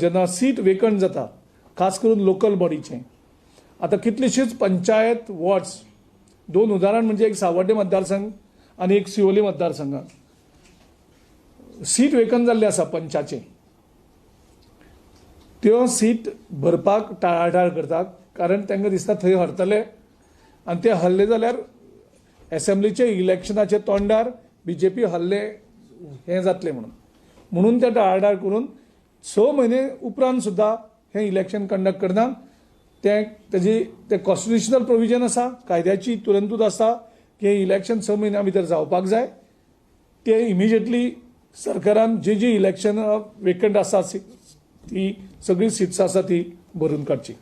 जेन्ना seat vacant जाता, खास करून लोकल बॉडीचें, आतां कितलीशीच पंचायत वॉर्ड्स, दोन उदाहरण म्हणजे एक सावर्डे मतदारसंघ आनी एक सिवोली मतदारसंघात सीट वेकंट जाल्ले आसा पंचाचे. त्यो सीट भरपाक टाळाटाळ करतात, कारण तांकां दिसता थंय हरतले आनी ते हरले जाल्यार एसेंब्लीचे इलेक्शनाचे तोंडार बीजेपी हरले हें जातलें म्हणून. म्हणून ते टाळाटाळ करून 6 म्हयने उपरांत सुद्दां हें इलेक्शन कंडक्ट करना. तें तेजी तें कॉन्स्टिट्युशनल प्रोविजन आसा, कायद्याची तरतूद आसा की हें इलेक्शन 6 म्हयन्या भितर जावपाक जाय. ते इमिजिएटली सरकारान जी जी इलेक्शन वेकंट आसा ती सगळी सिट्स आसा ती भरून काडची.